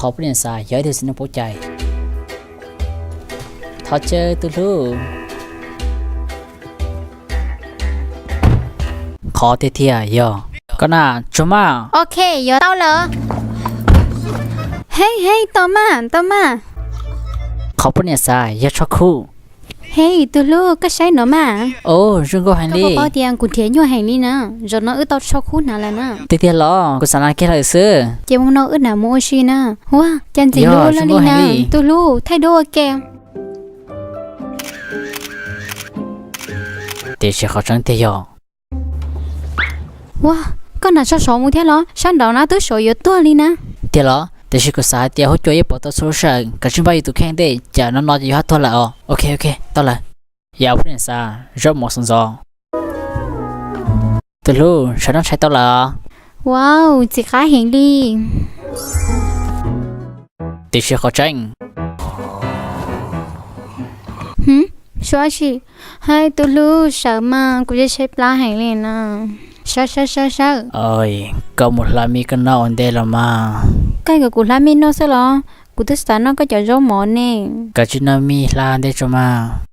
Qhov poj niam xav yog ib tug txiv neej paub cai. Thov caw tus hlub. Qhov tiag tiag yog koj na, tsuag maj. Ok, yuav tau lawm. Hej hej, tau maj tau maj. Qhov poj niam xav yog tsho khuj. Hej tus hlub, koj saib no maj. Ov, zoo nkauj heev li. Koj puas paub tias kuv nrhiav nyuaj heev li na, zaum no wb tau tsho khuj hnav lawm na. Tiag tiag los? Kuv xav hnav kiag lawm xwb. Ces mus no wb hnav mus ua si na. Ua cas ntxim hlub ua luaj li na. Tus hlub, thaij duab ua ke. Tiam sis qhov tseeb tiag yog, ua, koj hnav tsho saud mus thiab los? Sab nraud na twb saud yuav tuag li na. Tiag los? Tiam sis kuv xav hais tias huab cua yeej pom tau txhua lub sij hawm, kav tsij npaj yus tus kheej ntej, tsam no no ces yus haj tuag lawm os. Ok ok, tau lawm. Yog poj niam xav zaub mov xov ntxov. Tus hlub, sawv noj tshais tau lawm. Wow, txiv qab heev li. Tiam sis qhov tseeb, hwm, suav tsis, hais tus hlub sawv mas kuv tsis tshaib plab heev li na. Sawv sawv sawv sawv. Koj mus hla mij koj noj ua ntej los mas. Koj kom kuv hla mij noj xwb los? Kuv twb xav noj koj cov zaub mov ne. Kav tsij noj mij hla ntej tso mas.